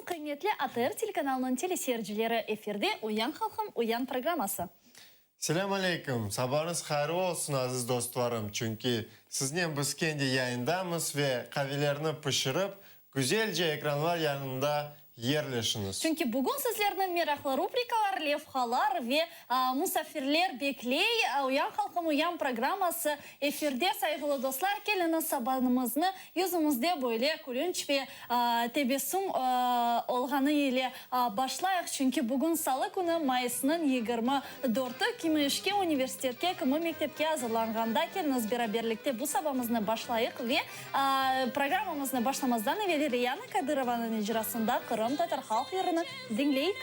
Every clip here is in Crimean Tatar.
olsun, qıymetli ATR telekanalınıñ teleseyircileri! Efirde Uyan halqım, uyan programması. Selâm aleyküm! Sabañız hayırlı olsun, aziz dostlarım! Çünki siznen biz kendi yayındamız ve qavelerni pişirip, güzelce ekranlar yanında yerleşiñiz. Çünki bugün sizlerni meraqlı rubrikalar, levhalar ve musafirler bekley. Uyan halqım, uyan programması efirde, sayğılı dostlar, keliñiz sabanımıznı yüzümizde böyle külünç ve tebessüm olğanı ile başlayıq, çünki bugün salı künü, mayısnıñ 24-i, kimi işke, universitetke, kimi mektepke azırlanğanda, keliñiz beraberlikte bu sabamıznı başlayıq ve programmamıznı başlamazdan evel Reyana Kadırovanıñ icrasında qırımtatar halq yırını diñleyik.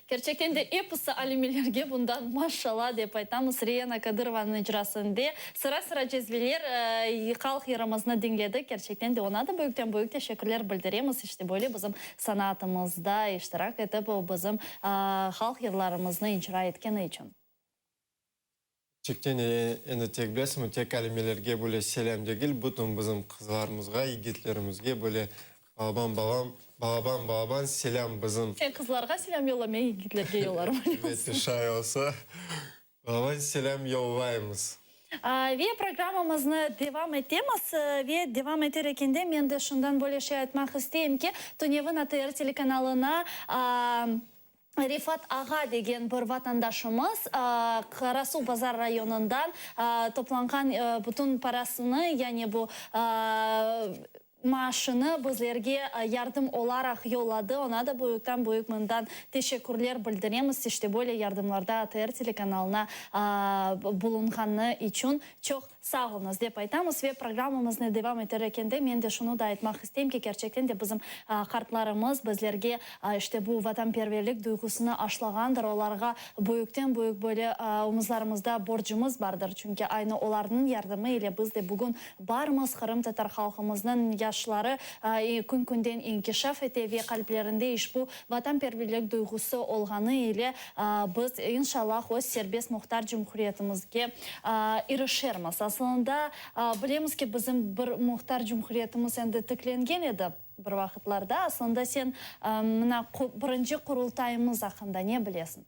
Kerçekten de episi alimelerge bundan maşşala dep aytamız. Reyana Kadırovanıñ icrasında Sıra-sıra cezveler halq yırımıznı diñledik. Kerçekten de oña da büyükten-büyük teşekkürler bildiremiz. İşte böyle bizim sanatımızda iştirak etip, bizim halq yırlarımıznı icra etkeni içün. Kerçekten endi tek bilesiñmi, tek alimelerge böyle selâm degil, bütün bizim qızlarımızğa, yigitlerimizge böyle balaban balam, balaban balaban selâm bizim. Sen qızlarğa selâm yolla, men yigitlerge yollarım. Elbette, şay olsa, balaban selâm yollaymız. Ve programmamıznı devam etemiz. Ve devam eter ekende men de şundan böyle şey aytmaq isteyim ki, tünevin ATR telekanalına Refat ağa degen bir vatandaşımız Qarasuvbazar rayonından toplanğan bütün parasını, yani bu maaşını bizlerge yardım olaraq yolladı. Oña da büyükten-büyük mından teşekkürler bildiremiz. İşte böyle yardımlarda ATR telekanalına bulunğanı içün çoq Sağ oluñız, dep aytamız ve programmamıznı devam eter ekende men de şunı da aytmaq isteyim ki, kerçekten de bizim qartlarımız bizlerge işte bu vatanperverlik duyğusını aşlağandır, olarğa büyükten-büyük böyle omuzlarımızda borcumız bardır, çünki aynı olarnıñ yardımı ile biz de bugün barmız, qırımtatar halqımıznıñ yaşları kün-künden inkişaf ete ve qalplerinde işbu vatanperverlik duyğusı olğanı ile Biz, inşallah, öz serbest muhtar cumhuriyetimizge irişermiz. Asılında, bilemiz ki, bizim bir muhtar cumhuriyetimiz endi tiklengen edi bir vaqıtlarda. Asılında, sen mına birinci Qurultayımız aqqında ne bilesiñ?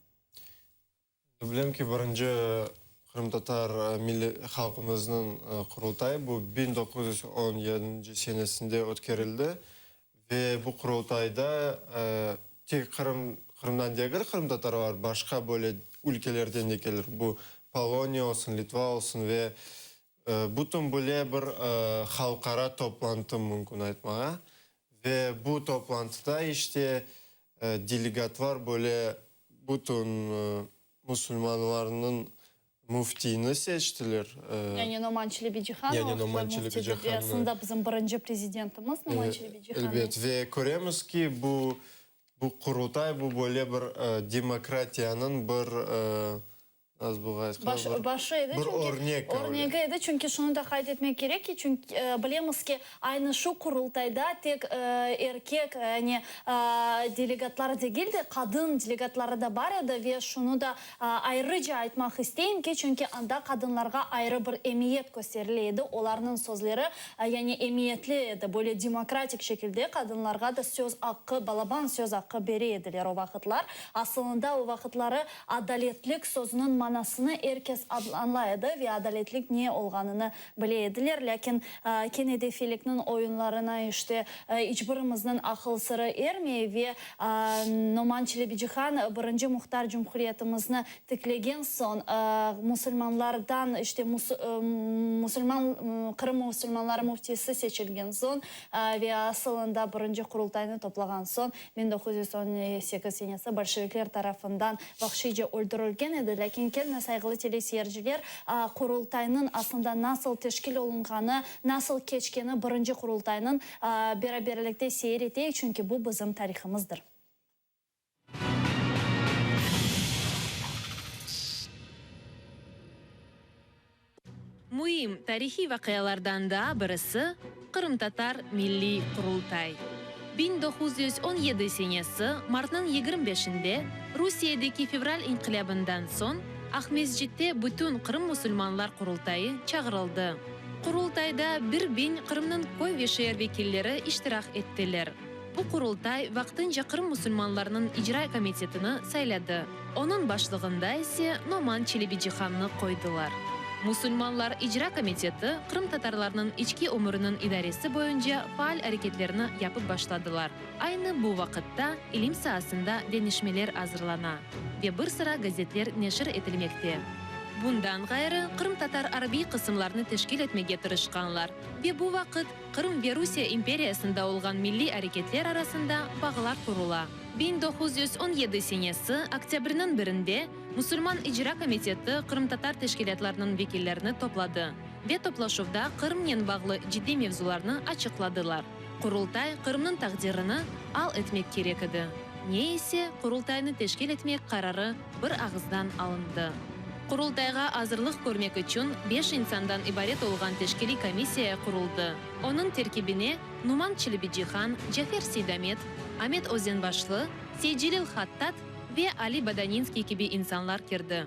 Bilem ki, birinci qırımtatar milliy halqımıznıñ Qurultayı bu 1917 senesinde ötkerildi Ve bu Qurultayda tek Qırım, Qırımdan degil qırımtatarlar, başqa böyle ülkelerden de kelir. Bu Poloniya olsun, Litva olsun ve bütün böyle bir halqara toplantı mümkün aytmağa. Ve bu toplantıda işte delegatlar böyle bütün Musulmanlarnıñ müftiyni seçtiler. Yani Noman Çelebicihan Yani Noman Çelebicihan'nı. Aslında bizim birinci prezidentimiz Noman Çelebicihan. Elbet. Ve köremiz ki, bu bu Qurultay bu böyle bir demokratiyanıñ bir nasıl bu aytqan Başı edi, bir çünki örnek. Örnegi edi, çünki şunı da qayd etmek kerek ki, çünki bilemiz ki, aynı şu Qurultayda tek erkek, yani delegatlar degil de, qadın delegatları da bar edi ve şunı da ayrıca aytmaq isteyim ki, çünki anda qadınlarğa ayrı bir emiyet kösterile edi, olarnıñ sözleri, yani emiyetli edi, böyle demokratik şekilde qadınlarğa da söz aqqı, balaban söz aqqı bere ediler o vaqıtlar. Asılında o vaqıtları adaletlik sözüniñ manasını er kes añlay edi ve adaletlik ne olğanını Bile ediler, lâkin kene de Felikniñ oyunlarına işte iç birimizniñ aqıl sırı ermey ve Noman Çelebicihan birinci muhtar cumhuriyetimizni tiklegen soñ musulmanlardan işte musulman Qırım musulmanları müftisi seçilgen soñ ve asılında birinci Qurultaynı toplağan soñ 1918 senesi bolşevikler tarafından vahşiyce öldürilgen edi. Lâkin kene sayğılı teleseyirciler, Qurultaynıñ aslında nasıl teşkil olunğanı, nasıl keçkeni birinci Qurultaynıñ beraberlikte seyir eteyik, çünki bu bizim tarihımızdır. Müim tarihiy vaqialardan daa birisi, Qırımtatar Milliy Qurultay. 1917 senesi martnıñ 25-inde Rusiyedeki fevral inqilâbından soñ Aqmescitte Bütün Qırım musulmanlar Qurultayı çağırıldı. Qurultayda 1000 Qırımnıñ köy ve şeer vekilleri iştirak ettiler. Bu Qurultay vaqtınca Qırım musulmanlarınıñ icra komitetini sayladı, onıñ başlığında ise Noman Çelebicihannı qoydılar. Musulmanlar icra komiteti qırımtatarlarnıñ içki ömüriniñ idaresi boyunca faal areketlerni yapıp başladılar. Aynı bu vaqıtta ilim saasında deñişmeler azırlana ve bir sıra gazetler neşir etilmekte. Bundan ğayrı, qırımtatar arbiy qısımlarnı teşkil etmege tırışqanlar ve bu vaqıt Qırım ve Rusiye imperiyasında olğan milliy areketler arasında bağlar qurula. 1917 senesi oktâbrniñ birinde Musulman icra komiteti qırımtatar teşkilâtlarınıñ vekillerini topladı ve toplaşuvda Qırımnen bağlı ciddiy mevzularnı açıqladılar. Qurultay Qırımnıñ taqdirini al etmek kerek edi. Ne ise, Qurultaynı teşkil etmek qararı bir ağızdan alındı. Qurultayğa azırlıq körmek içün beş insandan ibaret olğan teşkiliy komissiya quruldı. Onıñ terkibine Numan Çelebicihan, Cafer Seydamet, Amet Özenbaşlı, Seytcelil Hattat ve Ali Badaninskiy kibi insanlar kirdi.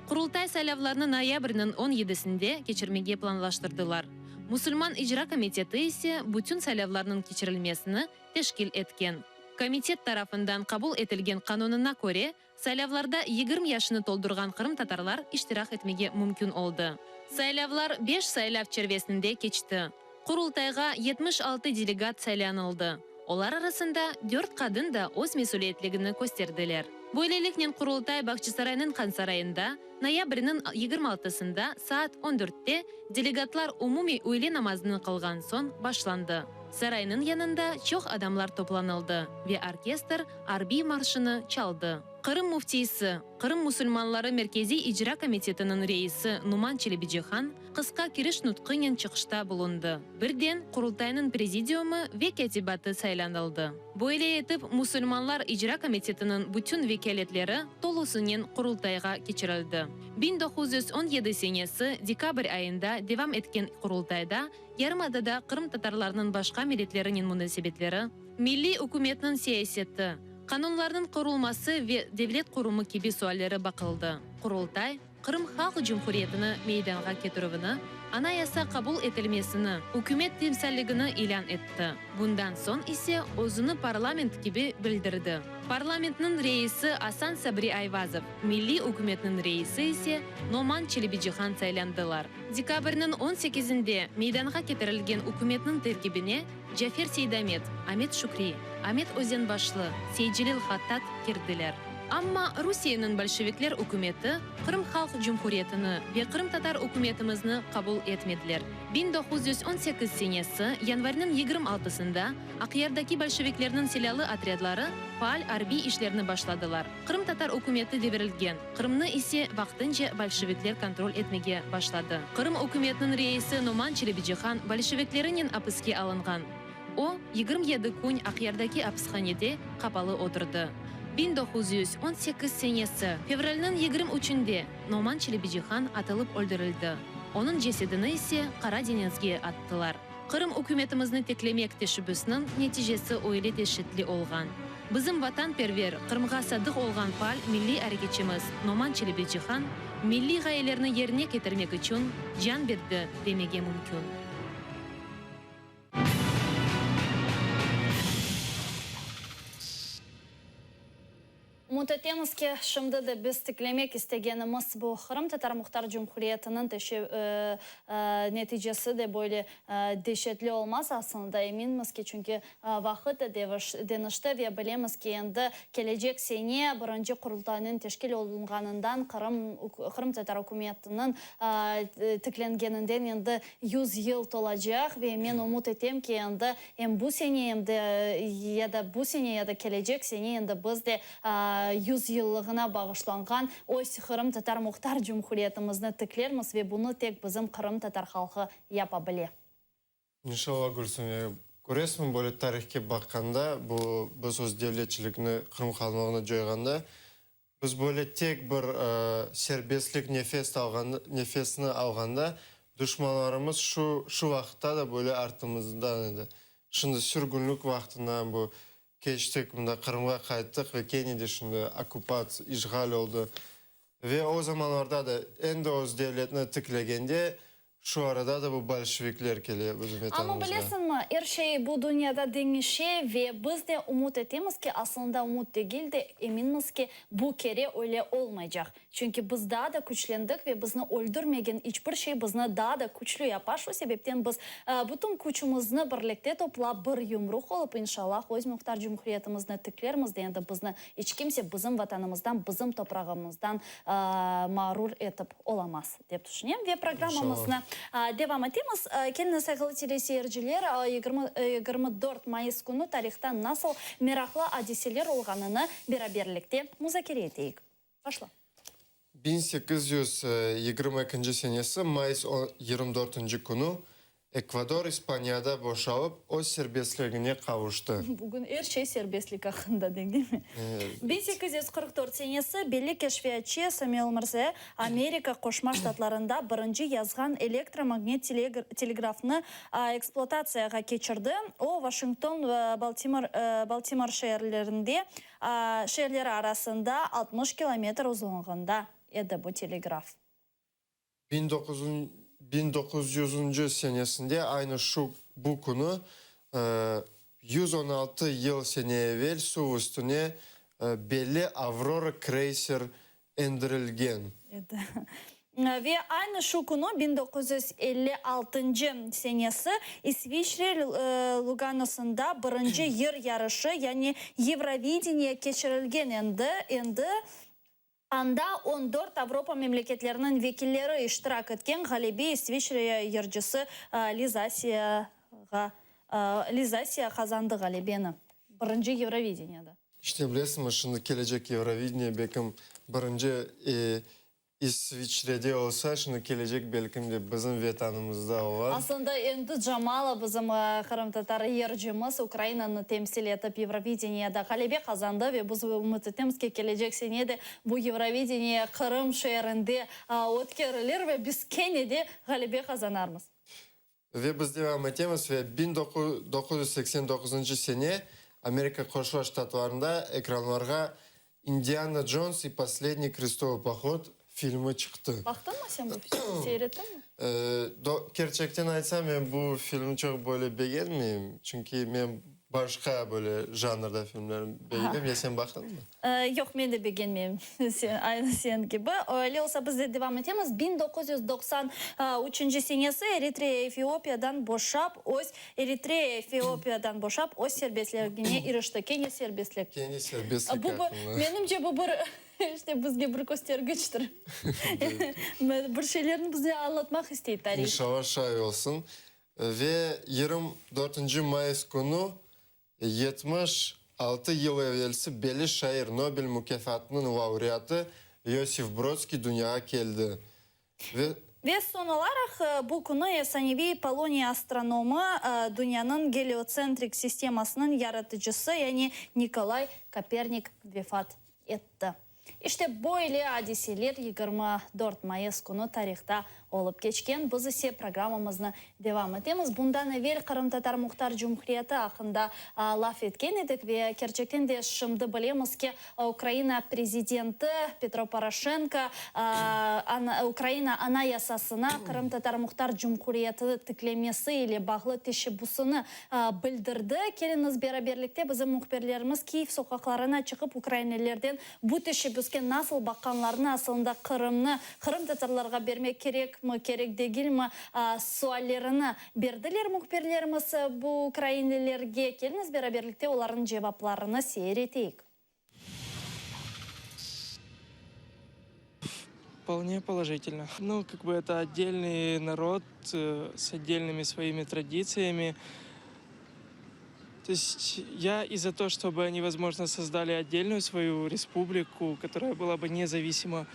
Qurultay saylavlarnı noyabrniñ on yedisinde keçirmege planlaştırdılar. Musulman icra komiteti ise bütün saylavlarnıñ keçirilmesini teşkil etken. Komitet tarafından qabul etilgen qanunına köre, saylavlarda 20 yaşını toldurğan qırımtatarlar iştirak etmege mümkün oldı. Saylavlar beş saylav çervesinde keçti. Qurultayğa 76 delegat saylanıldı. Olar arasında dört qadın da öz mesüliyetligini kösterdiler. Böyleliknen Qurultay Bağçasaraynıñ Hansarayında noyabrniñ 26-sında saat on dörtte delegatlar umumiy üyle namazını qılğan soñ başlandı. Saraynıñ yanında çoq adamlar toplanıldı ve orkestr arbiy marşını çaldı. Qırım müftiysi, Qırım musulmanları Merkeziy İcra Komitetiniñ reisi Numan Çelebicihan qısqa kiriş nutqınen çıqışta bulundı. Birden Qurultaynıñ prezidiumı ve kâtibatı saylanıldı. Böyle etip, Musulmanlar İcra Komitetiniñ bütün vekâletleri tolusınen Qurultayğa keçirildi. 1917 senesi dekabr ayında devam etken Qurultayda yarımadada qırımtatarlarnıñ başqa milletlerinen munasebetleri, milliy ükümetniñ siyaseti, qanunlarnıñ qurulması ve devlet qurumı kibi sualleri baqıldı. Qurultay, Qırım Halq Cumhuriyetini meydanğa ketirüvini, Anayasa qabul etilmesini, ükümet timsalligini ilân etti, bundan soñ ise özüni parlament kibi bildirdi. Parlamentniñ reisi Asan Sabri Ayvazov, milliy ükümetniñ reisi ise Noman Çelebicihan saylandılar. Dekabrniñ on sekizinde meydanğa ketirilgen ükümetniñ terkibine Cafer Seydamet, Amet Şükri, Amet Özenbaşlı, Seytcelil Hattat kirdiler. Amma Rusiyeniñ bolşevikler ükümeti Qırım Halq Cumhuriyetini ve qırımtatar ükümetimizni qabul etmediler. 1918 senesi yanvarniñ 26-sında Aqyardaki bolşeviklerniñ silâlı otrâdları faal arbiy işlerni başladılar. Qırımtatar ükümeti devirilgen, Qırımnı ise vaqtınca bolşevikler kontrol etmege başladı. Qırım ükümetiniñ reisi Noman Çelebicihan bolşeviklerinen apiske alınğan. O, 27 kün Aqyardaki apishanede qapalı oturdı. 1918 senesi fevralniñ 23-nde Noman Çelebicihan atılıp öldürildi, onıñ cesedini ise Qara deñizge attılar. Qırım ükümetimizni tiklemek teşebbüsniñ neticesi öyle deşetli olğan. Bizim vatanperver, Qırımğa sadıq olğan faal milliy areketçimiz Noman Çelebicihan milliy ğayelerni yerine ketirmek içün can berdi demege mümkün. Ümüt etemiz ki, şimdi de biz tiklemek istegenimiz bu Qırımtatar Muhtar Cumhuriyetiniñ neticesi de böyle deşetli olmaz. Aslında eminmiz ki, çünki vaqıt da deñişti ve bilemiz ki, endi kelecek sene birinci Qurultaynıñ teşkil olunğanından Qırım Qırımtatar ükümetiniñ tiklengeninden endi 100 yıl tolacaq ve men ümüt etem ki, endi Em bu sene, em de ya da bu sene, ya da kelecek sene endi biz de yüzyıllığına bağışlanğan öz Qırımtatar Muhtar Cumhuriyetimizni tiklermiz ve bunı tek bizim qırımtatar halqı yapa bile. İnşallah, Gülsüm, köresiñmi, böyle tarihke baqqanda, bu biz öz devletçilikni, Qırım hanlığını coyğanda, Biz böyle tek bir serbestlik nefes alğanda, nefesini alğanda, duşmanlarımız şu, şu vaqıtta da böyle artımızdan edi. Şimdi sürgünlik vaqtından bu keçtik, mında Qırımğa qayttıq ve kene de şimdi okkupatsiya, işğal oldı. Ve o zamanlarda da endi öz devletni tiklegende Şu arada da bu bolşevikler kele bizim Amma Vetanımızğa. bilesiñmi, er şey bu dünyada deñişe ve biz de ümüt etemiz ki, aslında ümüt degil de, eminmiz ki, bu kere öyle olmaycaq. Çünki biz daa da küçlendik ve bizni öldürmegen iç bir şey bizni daa da küçlü yapa. Şu sebepten biz bütün küçümizni birlikte toplap, bir yumruq olıp, inşallah, öz muhtar cumhuriyetimizni tiklermiz de endi bizni iç kimse bizim Vatanımızdan, bizim toprağımızdan mağrur etip olamaz, dep tüşünem. Ve programmamıznı devam etemiz. Keliñiz, sayğılı teleseyirciler, 24 mayıs künü tarihta nasıl meraqlı adiseler olğanını beraberlikte muzakere eteyik. Başla. 1822 senesi mayıs 24-nci künü. Ekvador İspaniyada boşalıp, öz serbestligine qavuştı. Bugün er şey serbestlik aqqında, degilmi? 1844 senesi belli keşfiyatçı Samuel Morse Amerika Qoşma Ştatlarında birinci yazğan elektromagnit telegrafnı ekspluatatsiyağa keçirdi. O, Vaşington ve Baltimor şeerlerinde şeerleri arasında 60 kilometr uzunlığında edi bu telegraf. 1900-nci senesinde aynı şu bu künü, 116 yıl sene evel suv üstüne belli Avrora kreyser endirilgen. Edi. Ve aynı şu künü, 1956-ncı senesi, İsviçre Luganosında birinci yır yarışı, yani Yevrovideniye keçirilgen endi. Endi Anda on dört Avropa memleketleriniñ vekilleri iştirak etken ğalebe İsviçre yırcısı Liz Asiyağa Liz Asiya qazandı ğalebeni, birinci Yevrovideniyada. İşte, bilesiñmi, şimdi kelecek Yevrovideniye belkim birinci İsviçrede olsa, şimdi kelecek belkim de bizim Vetanımızda olar. Aslında endi Jamala, bizim qırımtatar yırcımız, Ukrainanı temsil etip Yevrovideniyada ğalebe qazandı ve biz ümüt etemiz ki, kelecek sene de bu Yevrovideniye Qırım şeerinde ötkerilir ve biz kene de ğalebe qazanarmız. Ve biz devam etemiz ve 1989-ncı sene Amerika Qoşma Ştatlarında ekranlarğa Indiana Jones i posledniy krestovıy pohod filmi çıqtı. Baqtıñmı sen bu filmni, seyrettiñmi? Kerçekten aytsam, men bu filmni çoq böyle begenmeyim, çünki men başqa böyle janrda filmlerni begenem. Ya sen baqtıñmı? Yoq, men de begenmeyim, aynı sen kibi. Öyle olsa, biz de devam etemiz. 1993-nci senesi Eritreya Efiopiyadan boşap, öz Eritreya Efiopiyadan boşap, öz serbestligine irişti. Kene serbestlik. Kene serbestlik aqqında. Menimce, bu bir, işte, bizge bir köstergiçtir. Bir şeylerni bizge añlatmaq istey tarih. İnşallah şay olsun. Ve 24 mayıs künü 76 yıl evelsi belli şair, Nobel mukâfatınıñ laureatı Yosif Brodskiy dünyağa keldi. Ve. Ve soñ olaraq, bu künü efsaneviy Poloniya astronomı, dünyanıñ geliotsentrik sistemasınıñ yaratıcısı, yani Nikolay Kopernik vefat etti. İşte, böyle adiseler 24 mayıs künü tarihta olıp keçken. Biz ise programmamıznı devam etemiz. Bundan evel Qırımtatar Muhtar Cumhuriyeti aqqında laf etken edik ve kerçekten de şimdi bilemiz ki, Ukraina prezidenti Petro Poroşenko Ukraina Anayasasına Qırımtatar Muhtar Cumhuriyeti tiklemesi ile bağlı teşebbüsini bildirdi. Keliñiz, beraberlikte bizim mühbirlerimiz Kiyev soqaqlarına çıqıp, ukrainlilerden bu teşebbüske nasıl baqqanlarını, asılında Qırımnı qırımtatarlarğa bermek kerekmi, kerek degilmi suallerini berdiler mühbirlerimiz bu ukrainlilerge. Keliñiz, beraberlikte olarnıñ cevaplarını seyir eteyik. Вполне положительно. Ну, как бы это отдельный народ э, с отдельными своими традициями. То есть я и за то, чтобы они, возможно, создали отдельную свою республику, которая была бы независима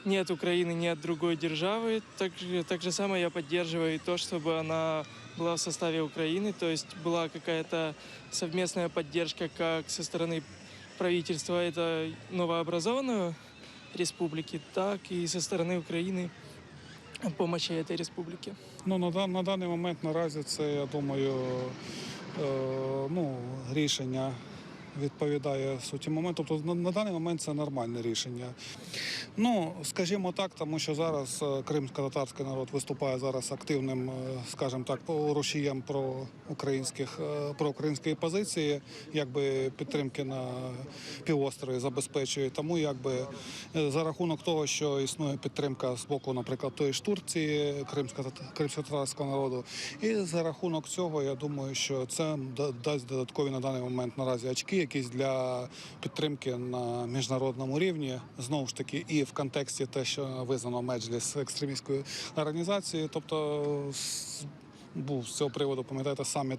ни от Украины, ни от другой державы. Так же, так же самое я поддерживаю и то, чтобы она была в составе Украины, то есть была какая-то совместная поддержка как со стороны правительства этой новообразованной республики, так и со стороны Украины помощи этой республике. Ну, на, на даний момент наразі це, я думаю, е, ну, рішення відповідає суті моменту. Тобто на, на даний момент це нормальне рішення. Ну, скажімо так, тому що зараз е, кримсько-татарський народ виступає зараз активним, е, скажімо так, рушієм про українських е, про української позиції, якби підтримки на півострові забезпечує. Тому якби за рахунок того, що існує підтримка з боку, наприклад, тої ж Турції, кримсько-татарського народу, і за рахунок цього, я думаю, що це дасть додаткові на даний момент наразі очки якісь для підтримки на міжнародному рівні. Знову ж таки, і в контексті те, що визнано Меджліс екстремістською організацією, тобто був з цього приводу, пам'ятаєте, саміт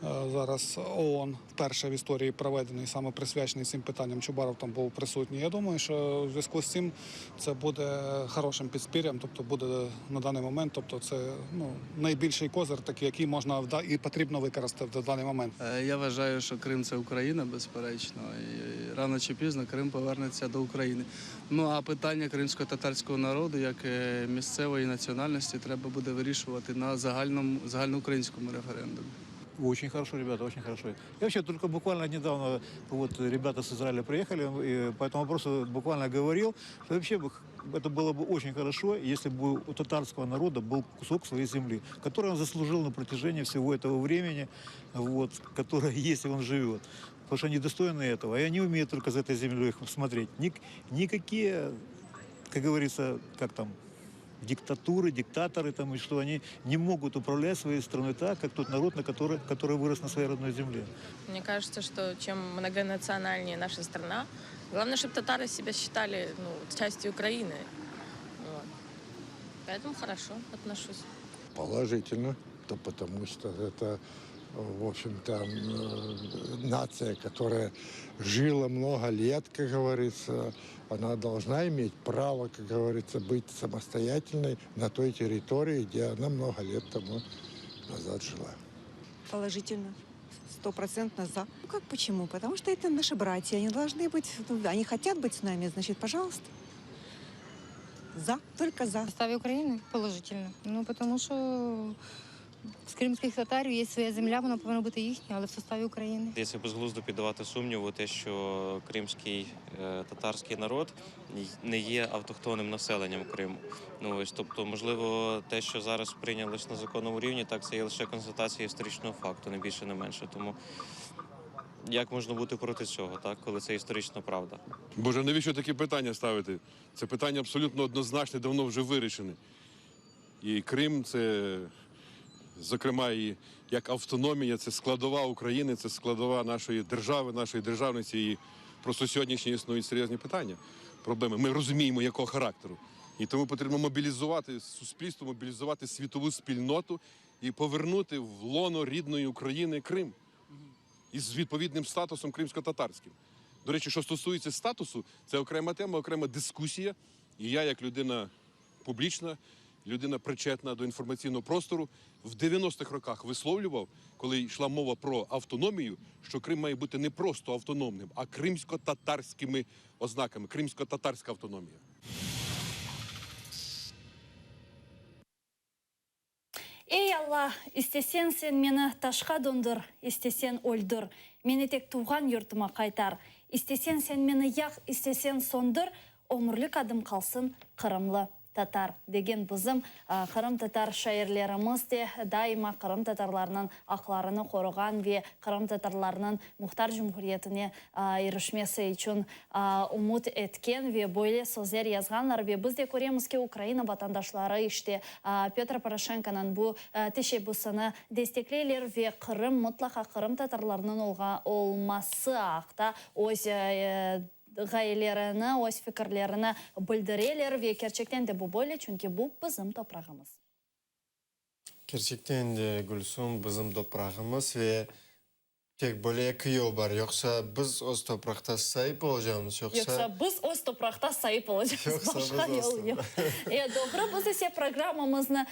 Зараз ООН вперше в історії проведений саме присвячений цим питанням. Чубаров там був присутній. Я думаю, що в зв'язку з цим це буде хорошим підспір'ям, тобто буде на даний момент, тобто це ну, найбільший козир, такий, який можна і потрібно використати в даний момент. Я вважаю, що Крим це Україна, безперечно, і рано чи пізно Крим повернеться до України. Ну а питання кримсько-татарського народу як місцевої національності треба буде вирішувати на загальному загальноукраїнському референдумі. Очень хорошо, ребята, очень хорошо. Я вообще только буквально недавно вот ребята с Израиля приехали, и по этому вопросу буквально говорил, что вообще бы это было бы очень хорошо, если бы у татарского народа был кусок своей земли, который он заслужил на протяжении всего этого времени, вот, которое есть, и он живет. Потому что они достойны этого, и они умеют только за этой землей их смотреть. Никакие, как говорится, как там, диктатуры, диктаторы там, и что они не могут управлять своей страной так, как тот народ, на который, который вырос на своей родной земле. Мне кажется, что чем многонациональнее наша страна, главное, чтобы татары себя считали ну, частью Украины. Вот. Поэтому хорошо отношусь. Положительно, то потому что это, в общем-то, нация, которая жила много лет, как говорится, она должна иметь право, как говорится, быть самостоятельной на той территории, где она много лет тому назад жила. Положительно. Стопроцентно за. Ну как почему? Потому что это наши братья. Они должны быть, ну, они хотят быть с нами, значит, пожалуйста. За, только за. В составе України положительно. Ну, тому що з кримських татарів є своя земля, вона повинна бути їхня, але в составі України. Це безглуздо піддавати сумніву те, що кримський татарський народ не є автохтонним населенням Криму. Ну ось, тобто, можливо, те, що зараз прийнялось на законному рівні, так це є лише констатація історичного факту, не більше, не менше. Тому як можна бути проти цього, так, коли це історична правда? Боже, навіщо такі питання ставити? Це питання абсолютно однозначне, давно вже вирішене. І Крим це, зокрема, і як автономія, це складова України, це складова нашої держави, нашої державності. І просто сьогоднішні існують серйозні питання, проблеми. Ми розуміємо, якого характеру. І тому потрібно мобілізувати суспільство, мобілізувати світову спільноту і повернути в лоно рідної України Крим із відповідним статусом кримсько-татарським. До речі, що стосується статусу, це окрема тема, окрема дискусія. І я, як людина публічна, людина причетна до інформаційного простору, в 90-х роках висловлював, коли йшла мова про автономію, що Крим має бути не просто автономним, а кримсько-татарськими ознаками, кримсько-татарська автономія. Ey Alla, isteseñ sen meni taşqa döndür, isteseñ öldür, meni tek tuvğan yurtuma qaytar. İsteseñ sen meni yaq, isteseñ söndür, ömürlik adım qalsın qırımlı tatar, degen bizim qırımtatar şairlerimiz de daima qırımtatarlarnıñ aqlarını qoruğan ve qırımtatarlarnıñ muhtar cumhuriyetine irişmesi içün ümüt etken ve böyle sözler yazğanlar. Ve biz de köremiz ki, Ukraina vatandaşları işte Petro Poroşenkonıñ bu teşebbüsini destekleyler ve Qırım mutlaqa qırımtatarlarnıñ olması aqta öz ğayelerini, öz fikirlerini bildireler ve kerçekten de bu böyle, çünki bu bizim toprağımız. Kerçekten de, Gülsum, bizim toprağımız ve tek böyle eki yol bar, yoqsa biz öz topraqta saip olacamız, yoqsa. Yoqsa biz öz topraqta saip olacamız, başqa yol yoq. Doğru, biz ise programmamıznı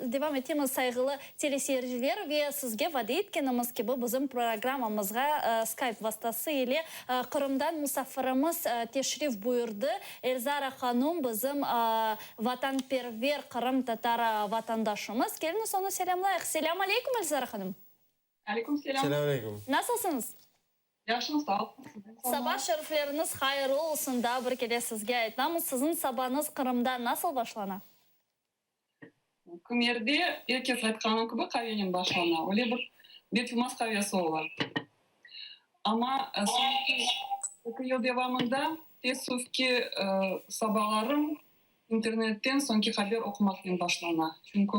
devam etemiz, sayğılı teleseyirciler, ve sizge vade etkenimiz kibi, bizim programmamızğa Skype vastası ile Qırımdan musafirimiz teşrif buyurdı. Elzara hanum, bizim vatanperver qırımtatar vatandaşımız. Keliñiz, onı selâmlayıq. Selâm aleyküm, Elzara hanum. Aleyküm selâm. Selâm aleyküm. Nasılsıñız? Yahşım, sağ ol. Saba şerifleriñiz hayırlı olsun, daa bir kere sizge aytamız. Siziñ sabañız Qırımda nasıl başlana? Kimerde er kes aytqanı kibi qavenen başlana. Öyle bir bet yuvmaz qavesi ola. Amma soñki eki yıl devamında teessüf ki, sabalarım internetten soñki haber oqumaqnen başlana. Çünki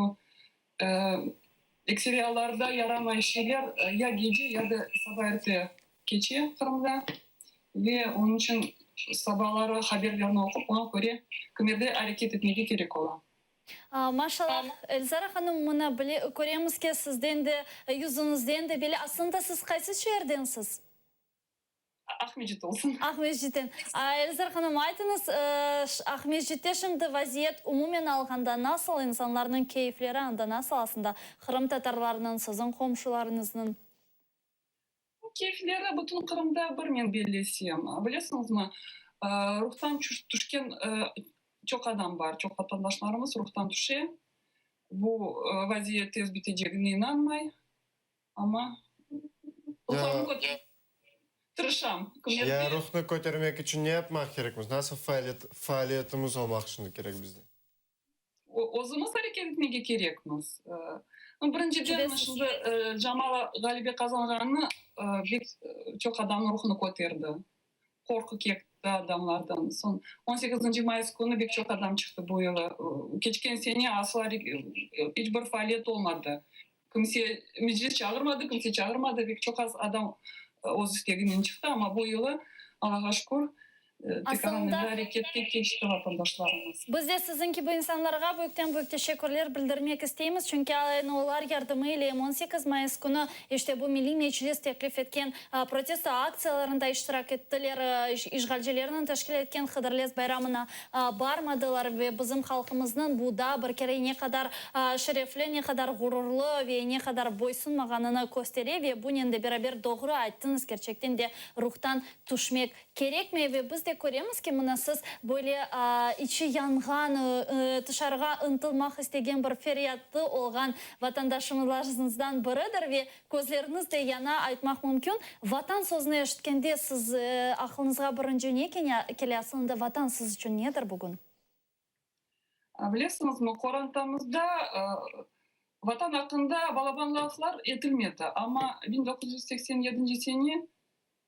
ekseri allarda yaramay şeyler ya gece, ya da saba erte keçe Qırımda ve onıñ içün sabaları haberlerni oqup, oña köre kimerde areket etmege kerek ola. Maşallah, Elzara hanım, mına bile, köremiz ki, sizden de, yüzüñizden de belli. Aslında siz qaysı şeerdensiz? Aqmescit olsun. Aqmescitten. Elzara hanım, aytıñız, Aqmescitte şimdi vaziyet umumen alğanda nasıl, insanlarnıñ keyfleri anda nasıl aslında, qırımtatarlarnıñ, siziñ qomşularıñıznıñ? Keyfleri bütün Qırımda bir, men bellesem. Bilesiñizmi, ruhtan tüşken çoq adam bar, çoq vatandaşlarımız ruhtan tüşe. Bu vaziyet tez bitecegine inanmay, amma ruhlarını kötermege tırışam. Ya ruhnı kötermek içün ne yapmaq kerekmiz? Nasıl faaliyetimiz olmaq şimdi kerek bizde? Özümiz areket etmege kerekmiz. Birinciden, şimdi Jamala ğalebe qazanğanı pek çoq adamnıñ ruhunı köterdi. Qorqu ketti adamlardan. Soñ on sekizinci mayıs künü pek çoq adam çıqtı bu yılı. Keçken sene asla iç bir faaliyet olmadı. Kimse meclis çağırmadı, kimse çağırmadı, pek çoq az adam öz isteginen çıqtı, amma bu yılı, Allağa şükür, Aslında, areketke keçti vatandaşlarımız. Biz de siziñ kibi insanlarğa büyükten-büyük teşekkürler bildirmek isteymiz, çünki aynı olar yardımı ile em 18 mayıs künü işte bu Milliy Meclis teklif etken protesto aktsiyalarında iştirak ettiler, işğalcilerniñ teşkil etken Hıdırlez bayramına barmadılar ve bizim halqımıznıñ bu daa bir kere ne qadar şerefli, ne qadar ğururlı ve ne qadar boysunmağanını köstere ve bunen de beraber doğru ayttıñız, kerçekten de ruhtan tüşmek kerekmey ve biz de köremiz ki, mına siz böyle içi yanğan, tışarığa ıntılmaq istegen bir feryatlı olğan vatandaşımızdan biridir ve közleriñiz de yana, aytmaq mümkün. Vatan sözüni eşitkende siz aqlıñızğa birinci ne kele, aslında Vatan siz içün nedir bugün? Bilesiñizmi, qorantamızda Vatan aqqında balaban laflar etilmedi, amma 1987 sene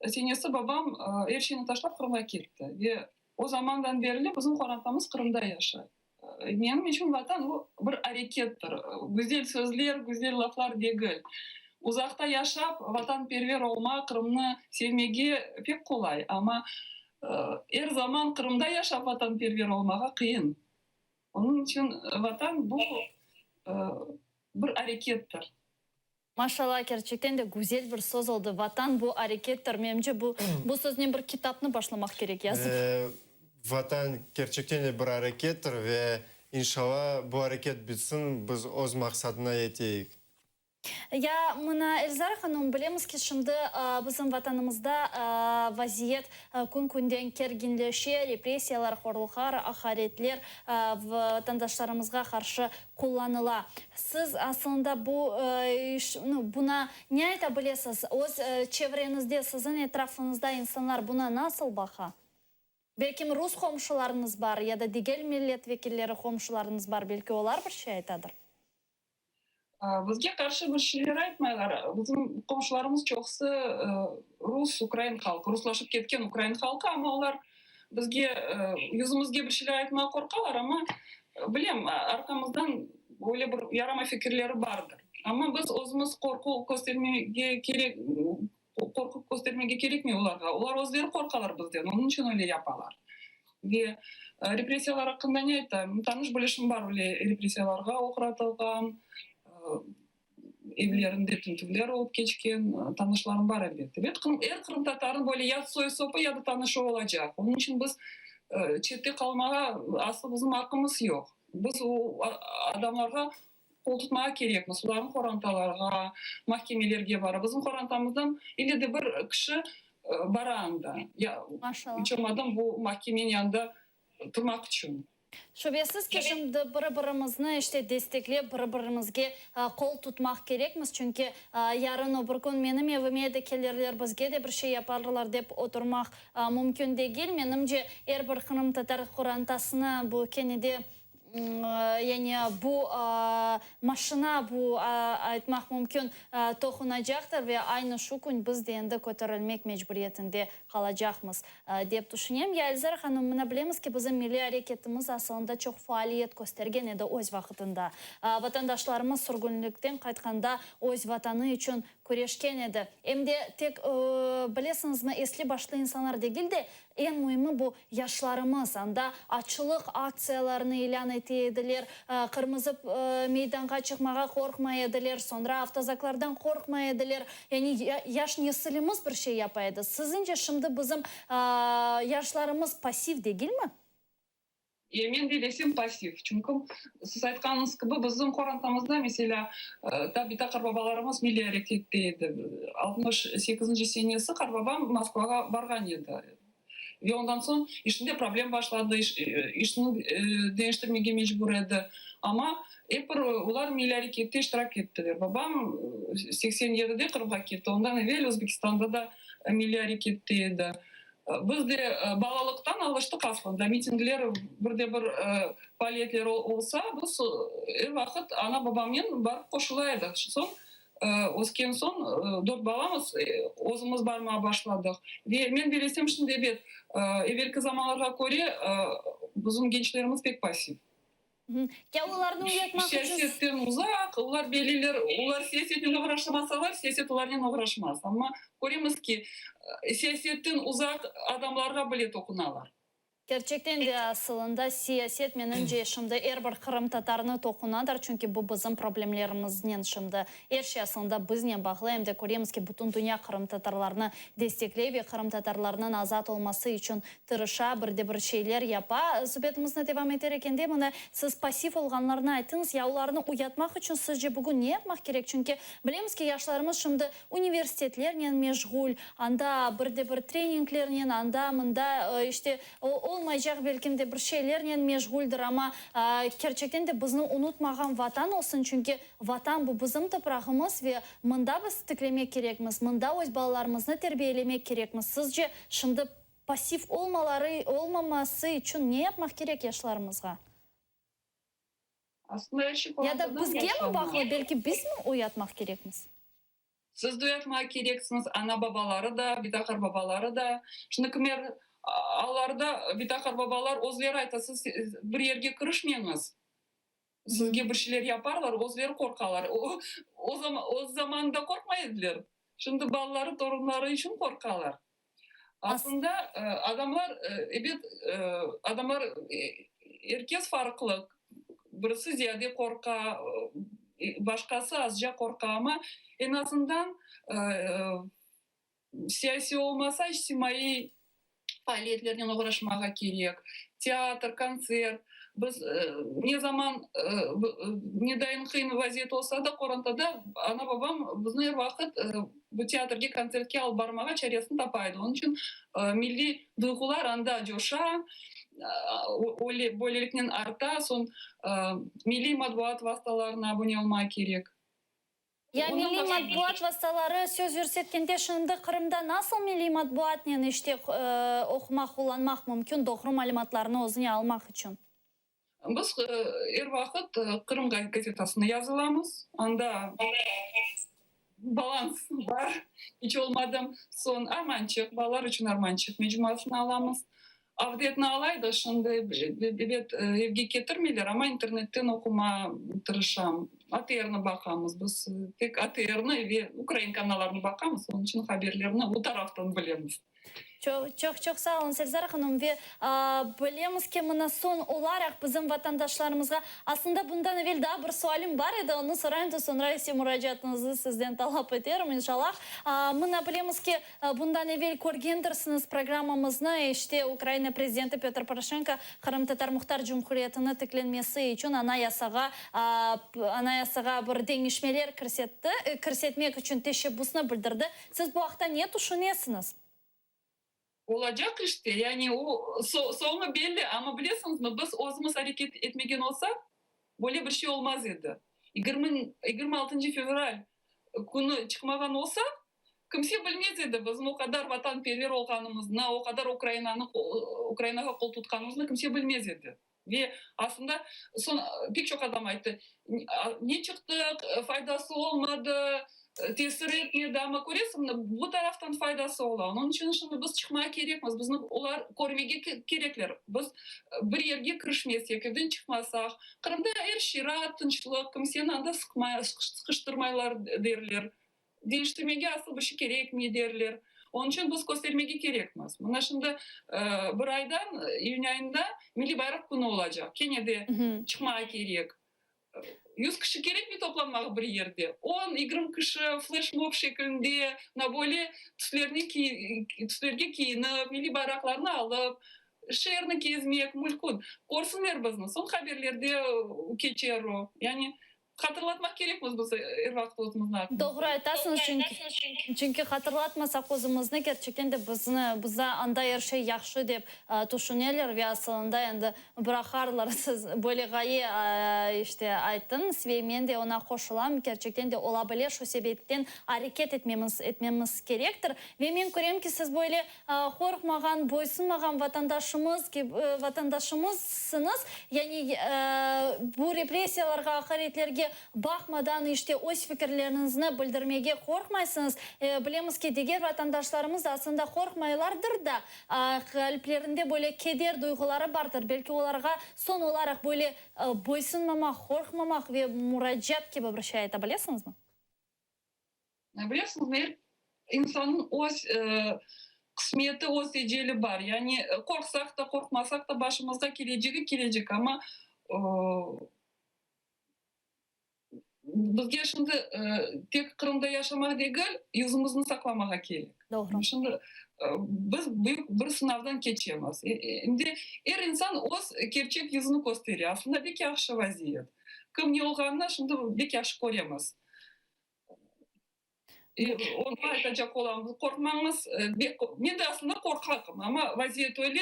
senesi babam er şeyni taşlap Qırımğa ketti ve o zamandan berli bizim qorantamız Qırımda yaşay. Menim içün Vatan bu bir arekettir, güzel sözler, güzel laflar degil. Uzaqta yaşap, vatanperver olmaq, Qırımnı sevmege pek qolay, amma er zaman Qırımda yaşap vatanperver olmağa qıyın. Onıñ içün Vatan bu bir arekettir. Maşallah, kerçekten de güzel bir söz oldı. Vatan bu arekettir. Menimce, bu bu söznen bir kitapnı başlamaq kerek yazıp. Vatan kerçekten de bir arekettir ve inşallah bu areket bitsin, biz öz maqsadına yeteyik. Ya mına, Elzara hanım, bilemiz ki, şimdi bizim Vatanımızda vaziyet kün-künden kerginleşe, repressiyalar, horluqlar, aqaretler vatandaşlarımızğa qarşı qullanıla. Siz aslında bu iş, nu, buna ne ayta bilesiz? Öz çevreñizde, siziñ etrafıñızda insanlar buna nasıl baqa? Belkim rus qomşularıñız bar ya da diger millet vekilleri qomşularıñız bar, belki olar bir şey aytadır? Bizge qarşı bir şeyler aytmaylar. Bizim qomşularımız çoqusı rus, ukrain halqı, ruslaşıp ketken ukrain halqı, amma olar bizge yüzümizge bir şeyler aytmağa qorqalar, amma bilem, arqamızdan öyle bir yaramay fikirleri bardır. Amma biz özümiz qorqu köstermege kerek, qorqu köstermege kerekmey olarğa. Olar özleri qorqalar bizden, onıñ içün öyle yapalar. Ve repressiyalar aqqında ne aytayım? Tanış-bilişim bar öyle repressiyalarğa oğratılğan, evlerinde tintüvler olıp keçken tanışlarım bar, elbette. Ve er qırımtatarnıñ böyle ya soy-sopı, ya da tanışı olacaq. Onıñ içün biz çette qalmağa aslı bizim aqqımız yoq. Biz o adamlarğa qol tutmağa kerekmiz, olarnıñ qorantalarğa, mahkemelerge barıp. Bizim qorantamızdan ille de bir kişi bara anda, ya iç olmadım bu mahkemeniñ yanında turmaq içün. Şübesiz ki, şimdi biri-birimizni işte desteklep, biri-birimizge qol tutmaq kerekmiz, çünki yarın o bir kün menim evime de kelirler, bizge de bir şey yaparlar dep oturmaq mümkün degil. Menimce, er bir qırımtatar qorantasına bu kene de Yani bu maşina, bu aytmaq mümkün, toqunacaqtır ve aynı şu kün biz de endi köterilmek mecburiyetinde qalacaqmız, dep tüşünem. Ya Elzara hanım, mına bilemiz ki, bizim milliy areketimiz asılında çoq faaliyet köstergen edi öz vaqıtında. Vatandaşlarımız sürgünlikten qaytqanda öz Vatanı içün küreşken edi. Em de tek, bilesiñizmi, esli-başlı insanlar degil de, Eñ müimi bu yaşlarımız anda açlıq aktsiyalarını ilân ete ediler, qırmızı meydanğa çıqmağa qorqmay ediler, soñra avtozaklardan qorqmay ediler. Yani yaş nesilimiz bir şey yapa edi. Siziñce şimdi bizim yaşlarımız passiv degilmi? Men bellesem passiv. Çünki siz aytqanıñız kibi bizim qorantamızda, meselâ, ta bita-qartbabalarımız milliy arekette edi. 68-nci senesi qartbabam Moskvağa barğan edi. Ve ondan soñ işinde problem başladı, işini deñiştirmege mecbur edi. Amma ep bir olar milliy arekette iştirak ettiler. Babam 87-de Qırımğa ketti, ondan evel Özbekistanda da milliy arekette edi. Biz de balalıqtan alıştıq aslında, mitingler, bir de bir faaliyetler olsa, biz er vaqıt ana-babamnen barıp qoşula edik. Soñ, ösken soñ, dört balamız, özümiz barmağa başladıq. Ve men bellesem, şimdi, ebet, evelki zamanlarğa köre bizim gençlerimiz pek passiv. Ya olarnı uyatmaq içün. Siyasetten uzaq, olar belliler, olar siyasetnen oğraşmasalar, siyaset olarnen oğraşmaz. Amma köremiz ki, siyasetten uzaq adamlarğa bile toqunalar. Kerçekten de, asılında siyaset, menimce, şimdi er bir qırımtatarnı toqunadır, çünki bu bizim problemlerimiznen şimdi er şey asılında biznen bağlı, em de köremiz ki, bütün dünya qırımtatarlarnı destekley ve qırımtatarlarnıñ azat olması içün tırışa, bir de bir şeyler yapa. Subetimizni devam eter ekende, mına, siz passiv olğanlarnı ayttıñız, ya olarnı uyatmaq içün sizce bugün ne yapmaq kerek? Çünki bilemiz ki, yaşlarımız şimdi universitetlernen meşğul, anda bir de bir treninglernen, anda, mında, işte, olmaycaq belkim de bir şeylernen meşğuldir, amma kerçekten de bizni unutmağan Vatan olsun, çünki Vatan, bu bizim toprağımız ve mında biz tiklemek kerekmiz, mında öz balalarımıznı terbiyelemek kerekmiz. Sizce, şimdi Passiv olmaları, olmaması içün ne yapmaq kerek yaşlarımızğa? Aslında er şey Ya da qorantadan bizgemi başlana. bağlı, belki bizmi uyatmaq kerekmiz? Siz de uyatmaq kereksiñiz, ana-babaları da, bita-qartbabaları da. Şimdi kimer allarda bita-qartbabalar özleri ayta, siz bir yerge kirişmeñiz, sizge bir şeyler yaparlar, özleri qorqalar. O zamanında qorqmay ediler, şimdi balaları, torunları içün qorqalar. Aslında adamlar, ebet, adamlar er kes farqlı, birisi ziyade qorqa, başqası azca qorqa, amma eñ azından siyasiy olmasa, içtimaiy faaliyetlernen oğraşmağa kerek, teatr, kontsert. Biz ne zaman ne dayın qıyın vaziyet olsa da, qorantada ana-babam bizni er vaqıt bu teatrge, kontsertke alıp barmağa çaresini tapa edi. Onıñ içün milliy duyğular anda coşa, böyleliknen arta. Soñ milliy matbuat vastalarına abune olmağa kerek. Ya milliy matbuat vastaları söz yürsetkende şimdi Qırımda nasıl milliy matbuatnen işte oqumaq, qullanmaq mümkün doğru malümatlarnı özüne almaq içün? Biz er vaqıt Qırım gazetasına yazılamız. Anda balans bar, iç olmadım. Soñ Armançıq, balalar içün Armançıq mecmuasını alamız. Avdetni alaydıq, şimdi, ebet, evge ketirmeyler, amma internetten oqumağa tırışam. ATRni baqamız biz, tek ATRni ve ukrain kanallarını baqamız, onıñ içün haberlerni bu taraftan bilemiz. Çoq, çoq, çoq sağ olun, Selzara hanım. Ve bilemiz ki, mına soñ olaraq bizim vatandaşlarımızğa, aslında bundan evel daa bir sualim bar edi, onı sorayım da, soñra ise muracaatıñıznı sizden talap eterim, inşallah. Mına bilemiz ki, Bundan evel körgendirsiñiz programmamıznı, işte, Ukraina prezidenti Pötr Poroşenko Qırımtatar Muhtar Cumhuriyetini tiklenmesi içün Anayasağa Anayasağa bir deñişmeler kirsetti, kirsetmek içün teşebbüsni bildirdi. Siz bu aqta ne tüşünesiñiz? Olacaq işte, yani o, soñu belli, amma bilesiñizmi, biz özümiz areket etmegen olsaq, böyle bir şey olmaz edi. 26 fevral künü çıqmağan olsaq, kimse bilmez edi bizim o qadar vatanperver olğanımıznı, o qadar Ukrainanı, Ukrainağa qol tutqanımıznı kimse bilmez edi. Ve aslında soñ pek çoq adam ayttı, ne çıqtıq, faydası olmadı, tesir etmedi, amma köresiñmi, bu taraftan faydası ola. Onıñ içün şimdi biz çıqmağa kerekmiz, bizni olar körmege kerekler. Biz bir yerge kirişmesek, evden çıqmasaq, Qırımda er şey raat, tınçlıq, kimseni anda sıqıştırmaylar derler. Deñiştirmege asıl bir şey kerekmey derler. Onıñ içün biz köstermege kerekmiz. Mına şimdi bir aydan, iyün ayında Milliy bayraq künü olacaq. Kene de çıqmağa kerek. 100 kişi kerekmi toplanmağa bir yerde? On, 20 kişi fleşmob şeklinde, mına böyle tüslerni tüslerge kiyinip, milliy bayraqlarnı alıp, şeerni kezmek mülkün. Körsinler bizni, soñ haberlerde keçer o. Yani Hatırlatmaq kerekmiz biz er vaqıt özümizni. Doğru aytasıñız, çünki çünki hatırlatmasaq özümizni, kerçekten de bizni, bize anda er şey yahşı dep tüşüneler ve asılında endi bıraqarlar. Siz böyle ğaye işte ayttıñız ve men de oña qoşulam, kerçekten de ola bile, şu sebepten areket etmemiz etmemiz kerektir. Ve men körem ki, siz böyle Qorqmağan, boysunmağan vatandaşımız vatandaşımızsıñız. Yani bu repressiyalarğa, aqaretlerge baqmadan, işte, öz fikirleriñizni bildirmege qorqmaysıñız. Bilemiz ki, diger vatandaşlarımız da aslında qorqmaylardır da, qalplerinde böyle keder duyğuları bardır. Belki olarğa soñ olaraq böyle boysunmamaq, qorqmamaq ve muracaat kibi bir şey ayta bilesiñizmi? Bilesiñizmi, er insannıñ öz qısmeti, öz eceli bar. Yani qorqsaq da, qorqmasaq da başımızğa kelecegi kelecek, amma bizge şimdi tek Qırımda yaşamaq degil, yüzümizni saqlamağa kerek. Doğru. Şimdi biz büyük bir sınavdan keçemiz. Şimdi er insan öz kerçek yüzüni köstere. Aslında pek yahşı vaziyet. Kim ne olğanını şimdi pek yahşı köremiz. Oña aytacaq olam, qorqmañız, men de aslında qorqaqım, amma vaziyet öyle,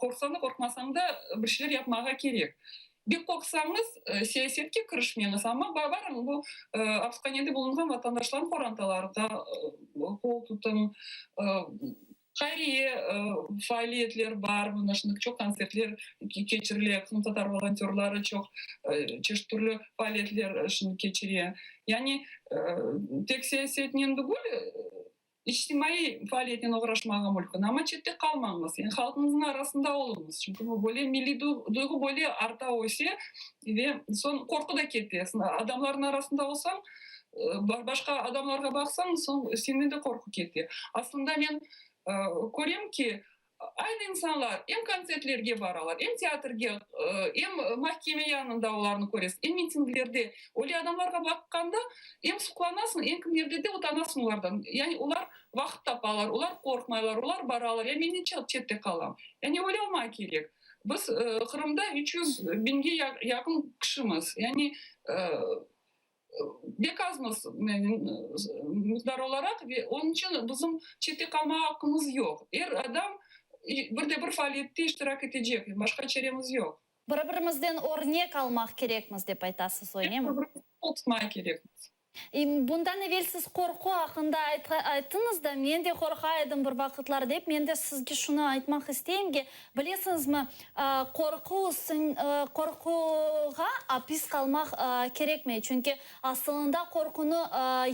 qorqsañ da, qorqmasañ da bir şeyler yapmağa kerek. Bek qorqsañız, siyasetke kirişmeñiz, amma barıñ, bu apishanede bulunğan vatandaşlarnıñ qorantalarına qol tutıñ, Hayriye faaliyetler bar, mına şimdi çoq kontsertler keçirile, qırımtatar volontörları çoq çeşit türlü faaliyetler şimdi keçire. Yani tek siyasetnen degil, içtimaiy faaliyetnen oğraşmağa mülkün, amma çette qalmañız, yani halqıñıznıñ arasında oluñız, çünki bu böyle milliy duyğu böyle arta, öse ve soñ qorqu da kete. Adamlarnıñ arasında olsañ, Başqa adamlarğa baqsañ, soñ senden de qorqu kete. Aslında men körem ki, aynı insanlar em kontsertlerge baralar, em teatrge, em mahkeme yanında olarnı köresiñ, em mitinglerde. Öyle adamlarğa baqqanda em suqlanasıñ, em kimlerde de utanasıñ olardan. Yani olar vaqıt tapalar, olar qorqmaylar, olar baralar, ya men ne çette qalam? Yani öyle olmaq kerek. Biz Qırımda 300 biñge yaqın kişimiz. Yani Bek azmız miqdar olaraq ve onıñ içün bizim çette qalmağa aqqımız yoq. Er adam bir de bir faaliyette iştirak etecek, başqa çaremiz yoq. Bir-birimizden örnek almaq kerekmiz, dep aytasız, öylemi? Bir-birimizge qol tutmağa kerekmiz. Bundan evel siz qorqu aqqında ayttıñız da, men de qorqa edim bir vaqıtlar dep, men de sizge şunı aytmaq isteyim ki, Bilesiñizmi, qorqu, qorquğa apis qalmaq kerekmey, çünki asılında qorqunı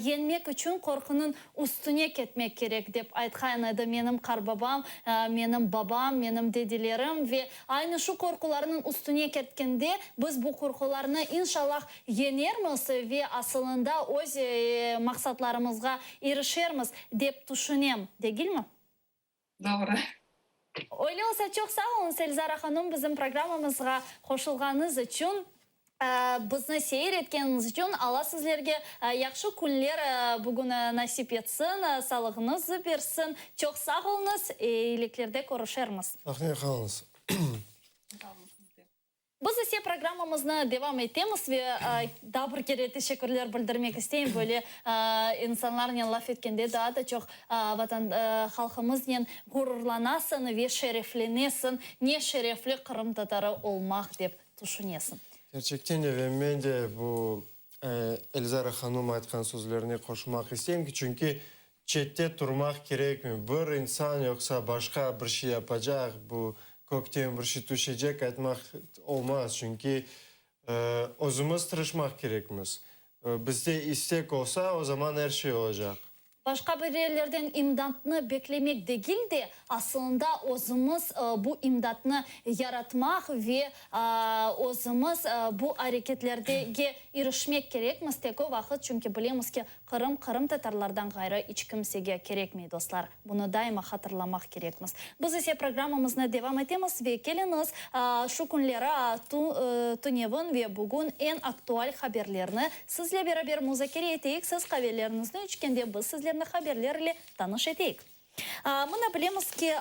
yeñmek içün qorqunıñ üstüne ketmek kerek, dep aytqan edi menim qarbabam, menim babam, menim dedelerim. Ve aynı şu qorqularnıñ üstüne ketkende biz bu qorqularnı, inşallah, yeñermiz ve asılında öz maqsatlarımızğa irişermiz, dep tüşünem, degilmi? Doğru. Öyle olsa çoq sağ oluñız, Elzara hanım, bizim programmamızğa qoşulğanıñız içün, bizni seyir etkeniñiz içün. Alla sizlerge yahşı künler bugün nasip etsin, sağlığıñızı bersin. Çoq sağ oluñız, eyiliklerde körüşermiz. Sahne qalıñız. Sağ olun siz de. Biz ise programmamıznı devam etemiz ve daa bir kere teşekkürler bildirmek isteyim. Böyle insanlarnen laf etkende daa da çoq vatan halqımıznen ğururlanasıñ ve şereflenesiñ, ne şerefli qırımtatarı olmaq dep tüşünesiñ. Kerçekten de ve men de bu Elzara hanım aytqan sözlerine qoşulmaq isteyim ki, çünki çette turmaq kerekmi, bir insan yoqsa başqa bir şey yapacaq, bu kökten bir şey tüşecek aytmaq olmaz, çünki özümiz tırışmaq kerekmiz. Bizde istek olsa, o zaman er şey olacaq. Başqa bir yerlerden imdatnı beklemek degil de, asılında özümiz bu imdatnı yaratmaq ve özümiz bu areketlerdege irişmek kerekmiz, tek o vaqıt, çünki bilemiz ki, Qırım qırımtatarlardan ğayrı iç kimsege kerekmey, dostlar. Bunı daima hatırlamaq kerekmiz. Biz ise programmamıznı devam etemiz ve keliñiz, şu künleri, tünevin ve bugün eñ aktual haberlerni sizle beraber muzakere eteyik, siz qaveleriñizni içkende biz sizlerni haberler ile tanış eteyik. Mına bilemiz ki,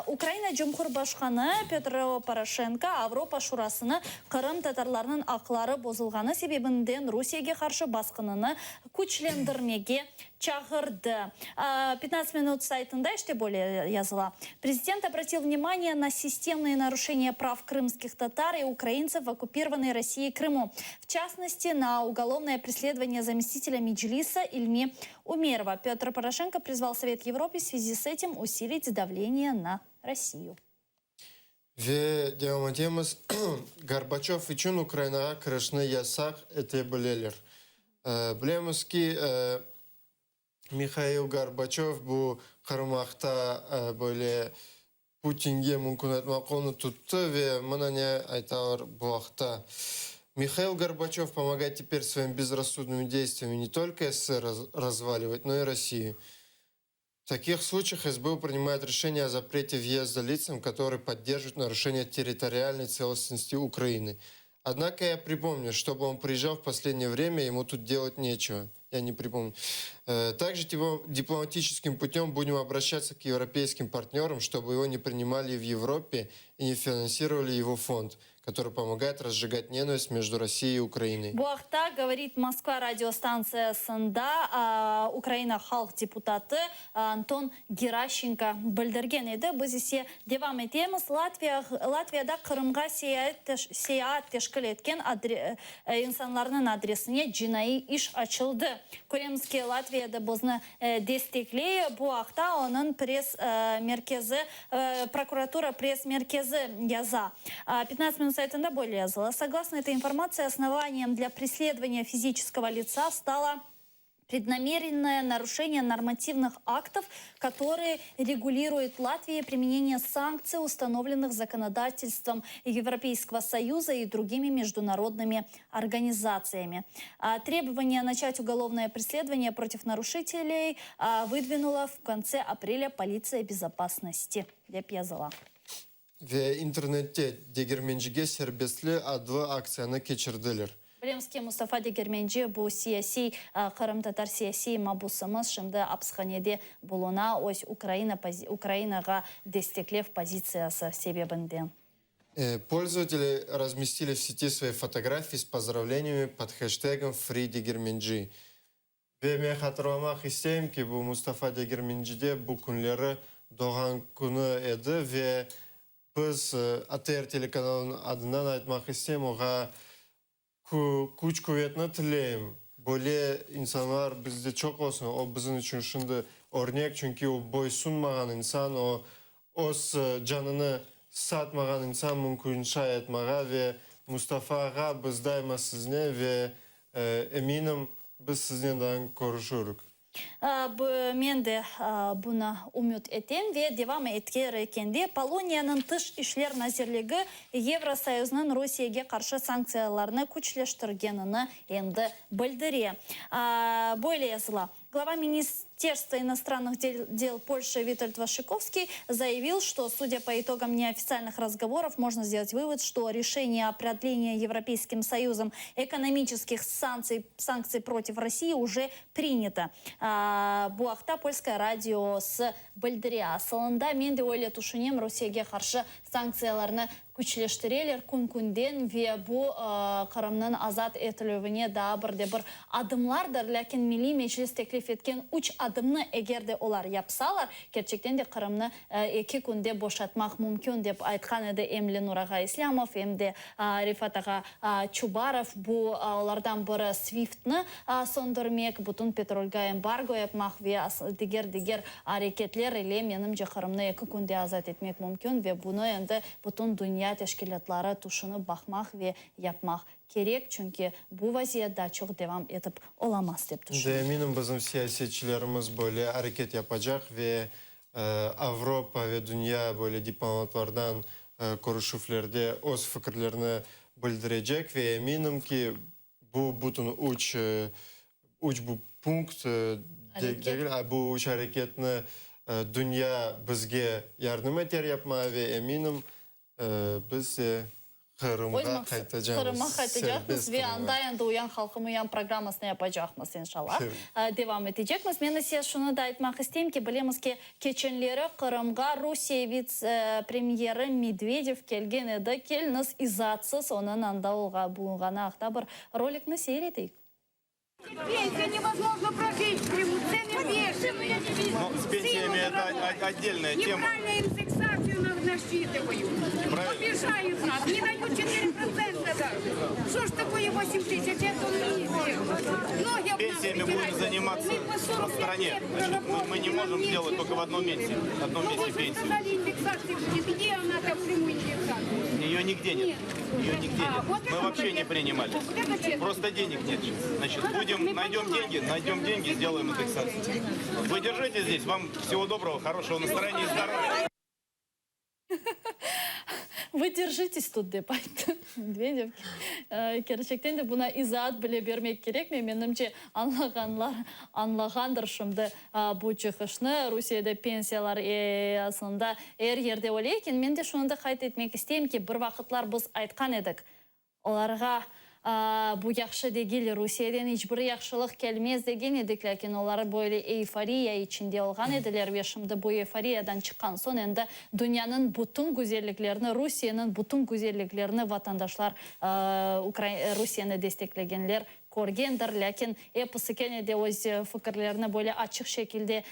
Ukraina Cumhurbaşqanı Petro Poroşenko Avropa Şurasını qırımtatarlarnıñ aqları bozulğanı sebebinden Rusiyege qarşı basqınını küçlendirmege çağırdı. Petnadtsat minut saytında işte böyle yazıla, Prezident obratil vnimaniye na sistemnıye naruşeniya prav krımskih tatar i ukraintsev v okkupirovannoy Rossiyey Krımu, v çastnosti, na ugolovnoye presledovaniye zamestitelya Meclisa İlmi Umerova. Petr Poroşenko prizval Sovet Evropy v svyazi s etim usilit davleniye na Rossiyu. Ve devam etemiz, Gorbaçöv içün Ukrainağa kirişni yasaq ete bileler. Bilemiz ki, Mihail Gorbaçöv bu Qırım aqta böyle Putinge mümkün aytmaq qolunı tuttı ve mına ne aytalar bu aqta, Mihail Gorbaçöv pomogает teper svoimi bezrassudnımi deystviyami ne tolko SSR razvalivat, no i Rossiyu. В таких случаях СБУ принимает решение о запрете въезда лицам, которые поддерживают нарушение территориальной целостности Украины. Однако я припомню, чтобы он приезжал в последнее время, ему тут делать нечего. Я не припомню. Также дипломатическим путем будем обращаться к европейским партнерам, чтобы его не принимали в Европе и не финансировали его фонд, который помогает разжигать ненависть между Россией и Украиной. Bu aqta Govorit Moskva radiostantsiyasında Ukraina halq deputatı Anton Geraşçenko bildirgen edi. Biz ise devam etemiz. Latviya, Latviyada Qırımğa seyaat teşkil etken insanlarnıñ adresine cinaiy iş açıldı. Köremiz ki, Latviya da bizni destekley. Bu aqta onıñ press merkezi, prokuratura press merkezi yaza. Petnadtsat minut saytında böyle yazıla, Soglasno etoy informatsii, osnovaniyem dlâ presledovaniya fiziçeskogo litsa stalo prednamerennoye naruşeniye normativnıh aktov, kotorıye reguliruyut Latviye primeneniye sanktsiy, ustanovlennıh zakonodatelstvom Evropeyskogo Soyuza i drugimi mejdunarodnımi organizatsiyami. Trebovaniye načat ugolovnoye presledovaniye protiv naruşiteley vıdvinula v kontse aprelya politsiya bezopasnosti, dep yazıla. Ve internette Degermencige serbestli adlı aktsiyanı keçirdiler. Bilemiz ki, Mustafa Degermenci, bu siyasiy, qırımtatar siyasiy mabusımız, şimdi apishanede buluna, öz Ukraina Ukrainağa desteklev pozitsiyası sebebinden. Pользователи razmestili v seti svoi fotografiyi s pozdravleniyami pod heştegom FreeDegermenji. Ve men hatırlamaq isteyim ki, bu Mustafa Degermencide bu künleri doğğan künü edi ve biz ATR telekanalınıñ adından aytmaq isteyim, oğa küç-quvetni tileyim. Böyle insanlar bizde çoq olsun, o bizim içün şimdi örnek, çünki o boysunmağan insan, o öz canını satmağan insan mümkün şay aytmağa ve Mustafa ağa biz daima siznen ve eminim biz siznen daa körüşürük. Men de bunı ümüt etem ve devam eter ekende, Poloniyanıñ Tış işler nazirligi Yevrosoyuznıñ Rusiyege qarşı sanktsiyalarnı küçleştirgenini endi bildire. Böyle yazıla. Глава Министерства иностранных дел Польши Витольд Вашиковский заявил, что, судя по итогам неофициальных разговоров, можно сделать вывод, что решение о продлении Европейским Союзом экономических санкций, санкций против России уже принято. Bu aqta Polskaya radiosı bildire. Asılında men de öyle tüşünem, Rusiyege qarşı sanktsiyalarnı küçleştireler kün-künden ve bu Qırımnıñ azat etilüvine daa bir de bir adımlardır. Lâkin Milliy Meclis teklif etken üç adımnı eger de olar yapsalar, kerçekten de Qırımnı eki künde boşatmaq mümkün, dep aytqan edi em Lenur ağa İslâmov, em de Refat ağa Çubarov. Bu olardan biri SWIFT-ni söndürmek, bütün petrolge embargo yapmaq ve diger-diger areketler ile, menimce, Qırımnı eki künde azat etmek mümkün ve bunı endi bütün dünya. Dünya teşkilâtları tüşünip baqmaq ve yapmaq kerek, çünki bu vaziyet daa çoq devam etip olamaz, dep De tüşünem. eminim, bizim siyasetçilerimiz böyle areket yapacaq ve Avropa ve dünya böyle diplomatlardan körüşüvlerde öz fikirlerini bildirecek ve eminim ki, bu bütün üç, üç bu punkt degil, bu üç areketni dünya bizge yardım eter yapmağa ve eminim, Biz de Qırımğa qaytacaqmız. Qırımğa qaytacaqmız ve anda endi Uyan halqım uyan programmasını yapacaqmız, inşallah. Devam etecekmiz. Men ise şunı da aytmaq isteyim ki, bilemiz ki, keçenleri Qırımğa Rusiye vitse-premyeri Medvedev kelgen edi. Keliñiz, izaatsız onıñ anda bulunğanı aqta bir rolikni seyir eteyik. Пенсия невозможно прожить в Крыму, цены бешеные. Ну, с пенсиями это отдельная тема. Неправильно индексацию насчитывают. Обижают нас, не дают 4% даже. Что ж такое 8 тысяч? Это он Ноги Пенсиями будем заниматься в стране. Значит, мы, мы не можем сделать только в одном месте, в одном ну, месте вы же пенсию. сказали, индексация будет. Где она там в Крыму индексация? Ее нигде нет. Ее нигде А, нет. вот Мы это вообще не молодец. принимали. Вот это честно. Просто денег нет. Значит, будем, найдем деньги, найдем деньги, сделаем индексацию. Вы держите здесь. Вам всего доброго, хорошего настроения и здоровья. Вы держитесь тут dep ayttı Medvedev. Kerçekten de buna izaat bile bermek kerekmey. Menimce, añlağanlar añlağandır şimdi bu çıqışnı. Rusiyede pensiyalar aslında er yerde öyle eken. Men de şunı da qayd etmek isteyim ki, bir vaqıtlar biz aytqan edik, Olarğa, Bu yahşı degil, Rusiyeden iç bir yahşılıq kelmez degen edik, lâkin olar böyle eyforiya içinde olğan ediler ve şimdi bu eyforiyadan çıqqan soñ endi dünyanıñ bütün güzelliklerini, Rusiyeniñ bütün güzelliklerini vatandaşlar, Rusiyeni desteklegenler körgendir. Lâkin episi kene de öz fikirlerini böyle açıq şekilde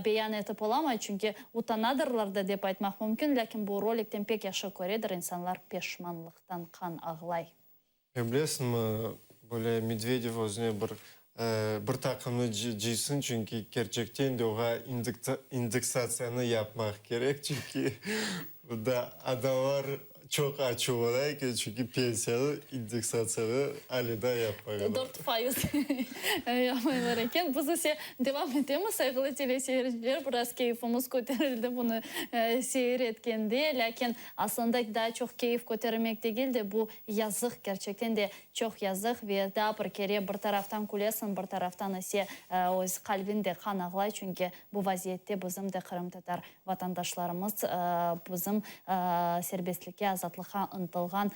beyan etip olamay, çünki utanadırlar da dep aytmaq mümkün, lâkin bu rolikten pek yahşı köredir insanlar peşmanlıq. Tan qan ağlay. Bilesiñmi, böyle Medvedev özüne bir bir taqımnı cıysın, çünki kerçekten de oğa indeksatsiyanı yapmaq kerek, çünki da adamlar çoq açuvlana eken, çünki pensiyanı indeksatsiyanı ale daa yapmağanlar. 4% yapmaylar eken. Biz ise devam etemiz, sayğılı teleseyirciler, biraz keyfimiz köterildi bunı seyir etkende, lâkin Aslında daa çoq keyif kötermek degil de, bu yazıq, kerçekten de çoq yazıq ve daa bir kere bir taraftan külesiñ, bir taraftan ise öz qalbiñ de qan ağlay, çünki bu vaziyette bizim de qırımtatar vatandaşlarımız, bizim serbestlikke, azatlıqqa ıntılğan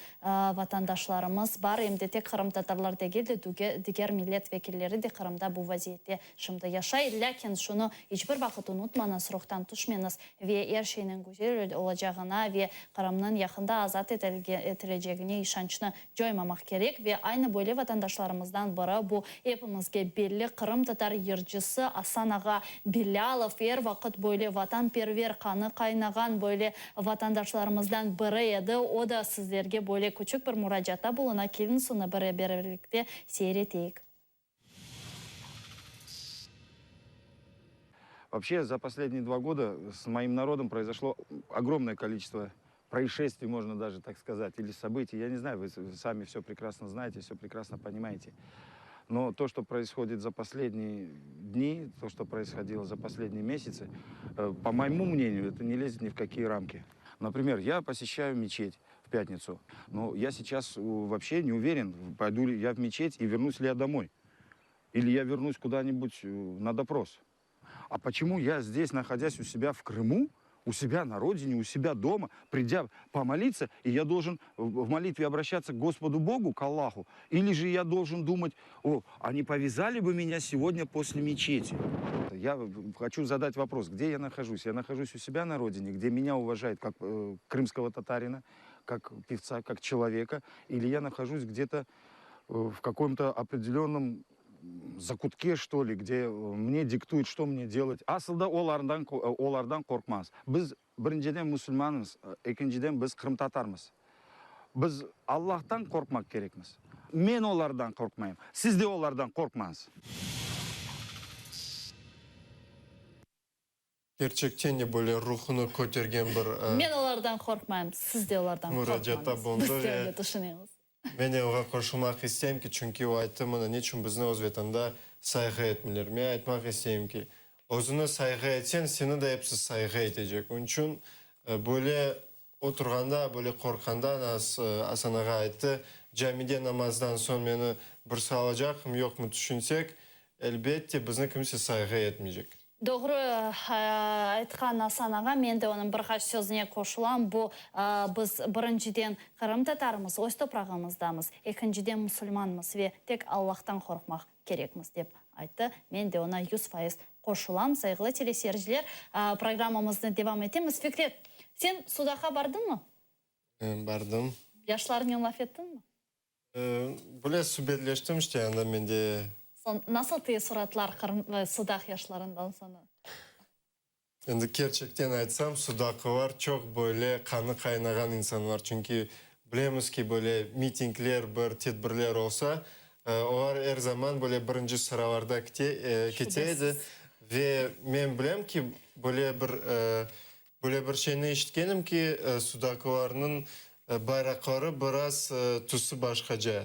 vatandaşlarımız bar, em de tek qırımtatarlar degil de, diger millet vekilleri de Qırımda bu vaziyette şimdi yaşay. Lâkin şunı iç bir vaqıt unutmañız, ruhtan tüşmeñiz, Ve er şeyniñ güzel olacağına ve Qırımnıñ yaqında azat etilecegine işançnı coymamaq kerek. Ve aynı böyle vatandaşlarımızdan biri, bu epimizge belli qırımtatar yırcısı Asan ağa Bilâlov, er vaqıt böyle vatanperver, qanı qaynağan böyle vatandaşlarımızdan biri edi. O da sizlerge böyle küçük bir muracaatta buluna, keliñ sonı beraberlikte seyir eteyik. Вообще за последние два года с моим народом произошло огромное количество происшествий, можно даже так сказать, или событий. Я не знаю, вы сами все прекрасно знаете, все прекрасно понимаете. Но то, что происходит за последние дни, то, что происходило за последние месяцы, э, по моему мнению, это не лезет ни в какие рамки. Например, я посещаю мечеть в пятницу, но я сейчас э, вообще не уверен, пойду ли я в мечеть и вернусь ли я домой. Или я вернусь куда-нибудь э, на допрос. А почему я здесь, находясь у себя в Крыму, у себя на родине, у себя дома, придя помолиться, и я должен в молитве обращаться к Господу Богу, к Аллаху, или же я должен думать, о, а не повязали бы меня сегодня после мечети? Я хочу задать вопрос, где я нахожусь? Я нахожусь у себя на родине, где меня уважают как э, крымского татарина, как певца, как человека, или я нахожусь где-то э, в каком-то определенном закутке, что ли, где э, мне диктуют, что мне делать. Asıl da olardan, olardan qorqmaz. Biz birinciden musulmanmız, ekinciden biz qırımtatarmız. Biz Allahtan qorqmaq kerekmiz. Men olardan qorqmayım. Siz de olardan qorqmañız. Kerçekten de böyle ruhunı kötergen bir. Men olardan qorqmayım, siz de olardan qorqmañız. Biz de öyle tüşünemiz. Men de oña qoşulmaq isteyim ki, çünki o ayttı, mına, neçün bizni öz Vatanda sayğı etmeyler. Men aytmaq isteyim ki, özüni sayğı etseñ, seni de episi sayğı etecek. Onıñ içün böyle oturğanda, böyle qorqqanda, nas Asan ağa ayttı, camide namazdan soñ meni birisi alacaqmı, yoqmı tüşünsek, elbette, bizni kimse sayğı etmeycek. Doğru aytqan Asan ağa, men de onıñ bir qaç sözüne qoşulam. Bu, biz, birinciden, qırımtatarmız, öz toprağımızdamız, ekinciden, musulmanmız ve tek Allahtan qorqmaq kerekmiz, dep ayttı. Men de oña 100% qoşulam. Sayğılı teleseyirciler, programmamıznı devam etemiz. Fikret, sen Sudaqqa bardıñmı? Bardım. Yaşlarnen laf ettiñmi? Böyle subetleştim işte, anda men de. Soñ, nasıl teessuratlar Qırım, Sudaq yaşlarından saña? Endi kerçekten aytsam, sudaqlılar çoq böyle qanı qaynağan insanlar. Çünki bilemiz ki, böyle mitingler, bir tedbirler olsa, olar er zaman böyle birinci sıralarda kete edi. Ve men bilem ki, böyle bir Böyle bir şeyni eşitkenim ki, sudaqlarnıñ bayraqları biraz tüsü başqaca.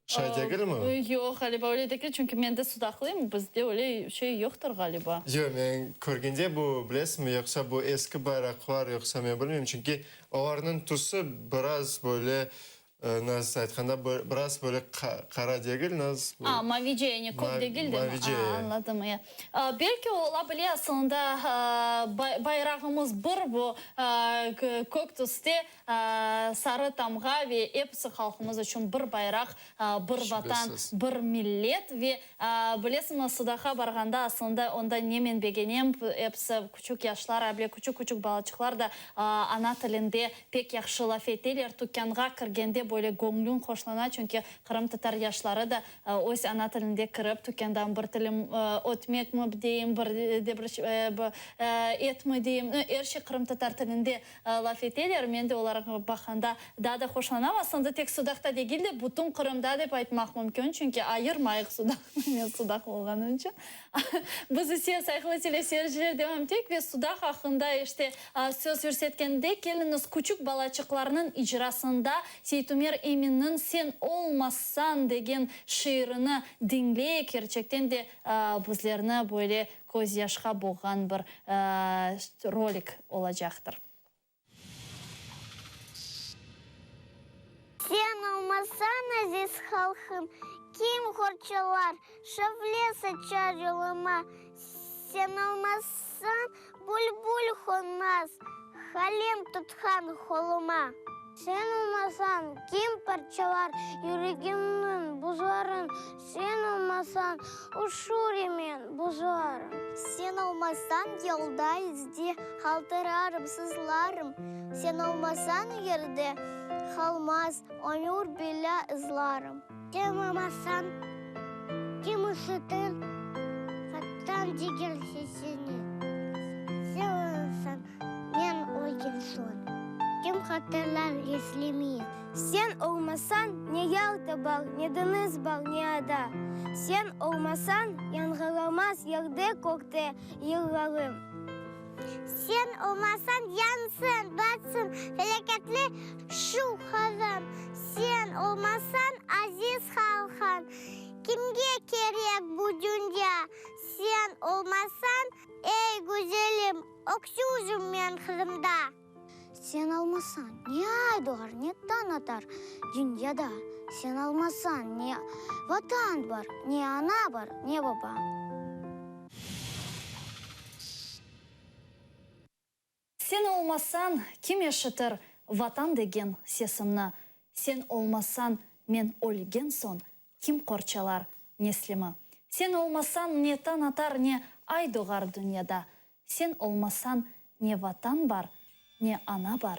Şay degilmi? Yoq, ğaliba, öyle degil, çünki men de sudaqlıyım, bizde öyle şey yoqtır, ğaliba. Yoq, men körgende bu, bilesizmi, yoqsa bu eski bayraqlar, yoqsa men bilmeyim, çünki olarnıñ tüsü biraz böyle Nasıl aytqanda, biraz böyle qara degil, nasıl. A, mavice, yani kök degil de mi? Mavice. A, añladım, ya. Belki ola bile, aslında bayrağımız bir, bu kök tüste sarı tamğa ve episi halqımız içün bir bayraq, bir vatan, bir millet. Ve bilesiñmi, Sudaqqa barğanda aslında onda ne men begenem, episi küçük yaşlar, a bile küçük-küçük balaçıqlar da ana tilinde Pek yahşı laf eteler, tükânğa kirgende böyle göñlüñ hoşlana, çünki qırımtatar yaşları da öz ana tilinde kirip, tükândan bir tilim ötmekmi deyim, bir de bir etmi deyim, er şey qırımtatar tilinde laf eteler, men de olarğa baqqanda daa da hoşlanam. Aslında tek Sudaqta degil de, bütün Qırımda dep aytmaq mümkün, çünki ayırmayıq Sudaqnı, men Sudaq olğanım içün. Biz ise, sayğılı teleseyirciler, devam eteyik ve Sudaq aqqında işte Söz yürsetkende, keliñiz küçük balaçıqlarnıñ icrasında Seytumer Eminniñ Sen olmazsañ degen şiirini diñleyik. Kerçekten de bizlerni böyle közyaşqa boğğan bir rolik olacaqtır. Sen olmasañ, aziz halqım, kim qorçalar, şavle saçar yoluma? Sen olmasañ, bülbül qonmaz, qalem tutqan qoluma. Sen olmasañ, kim parçalar yüregimniñ buzların? Sen olmasañ, üşür men, buzlarım. Sen olmasañ, yolda, izde qaltırarım, sızlarım. Sen olmasañ, yerde qalmaz ömür billâ ızlarım. Sen olmasañ, kim üşütir Vatan degen sesini? Sen olmasañ, men ölgen soñ, kim hatırlar eslemi? Sen olmasañ, ne Yalta bar, ne deñiz bar, ne ada. Sen olmasañ, yañğıramaz yerde-kökte yırlarım. Sen olmasañ, yansın, batsın felâketli şu Qırım. Sen olmasañ, aziz halqım, kimge kerek bu dünya? Sen olmasañ, ey güzelim, öksüzim men Qırımda. Sen olmasañ, ne ay doğar, ne tañ atar dünyada. Sen olmasañ, ne Vatan bar, ne ana bar, ne baba. Sen olmasañ, kim eşitir Vatan degen sesimni? Sen olmasañ, men ölgen soñ, kim qorçalar neslimi? Sen olmasañ, ne tañ atar, ne ay doğar dünyada. Sen olmasañ, ne Vatan bar, ne ana bar,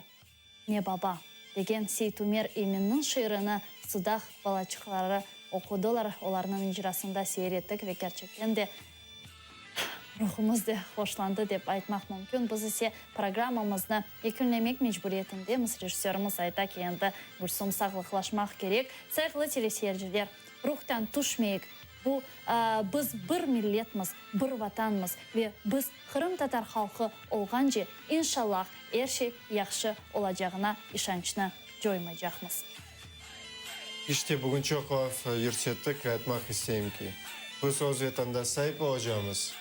ne baba, degen Seytumer Eminniñ şiirini Sudaq balaçıqları oqudılar, olarnıñ icrasında seyir ettik ve kerçekten de ruhumız de hoşlandı dep aytmaq mümkün. Biz ise programmamıznı yekünlemek mecburiyetindemiz, rejissörımız ayta ki, endi Gülsum sağlıqlaşmaq kerek. Sayğılı teleseyirciler, ruhtan tüşmeyik. Bu, biz bir milletmiz, bir vatanmız ve biz qırımtatar halqı olğance, inşallah, er şey yahşı olacağına işançnı coymaycaqmız. İşte, bugün çoq laf yürsettik ve aytmaq isteyim ki, biz öz Vatanda saip olacamız,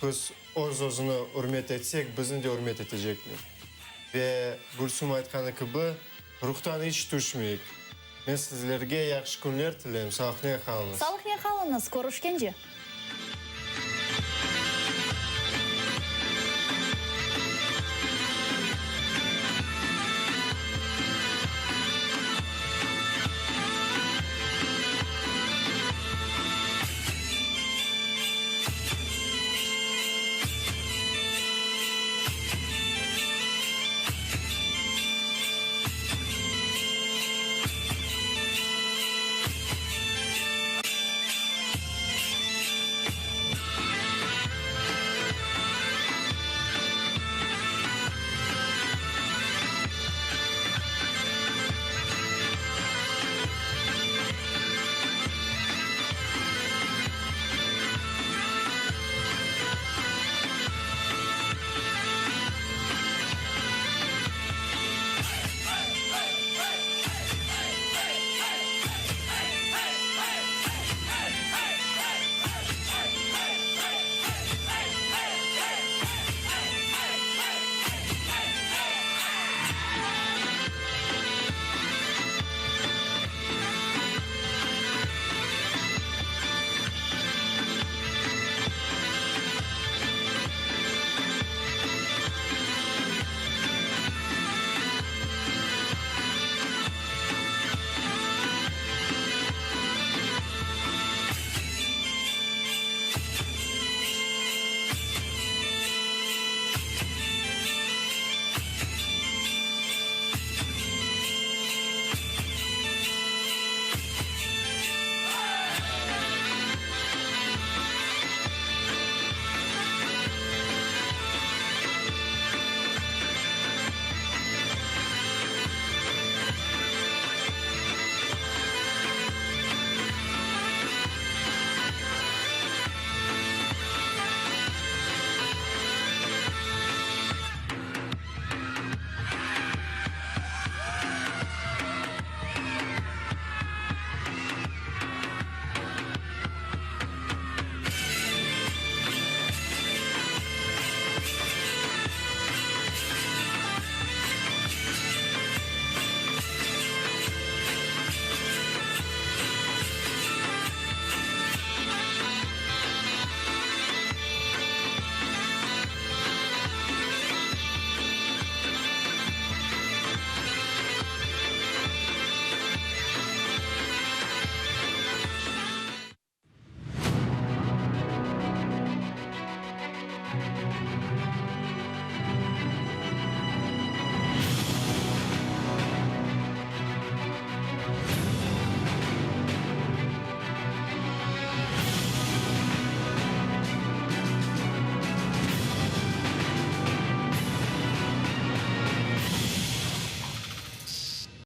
biz öz-özüni ürmet etsek, bizni de ürmet etecekler. Ve Gülsüm aytqanı kibi, ruhtan iç tüşmeyik. Men sizlerge yahşı künler tileyim, sağlıqnen qalıñız. Sağlıqnen qalıñız, körüşkence!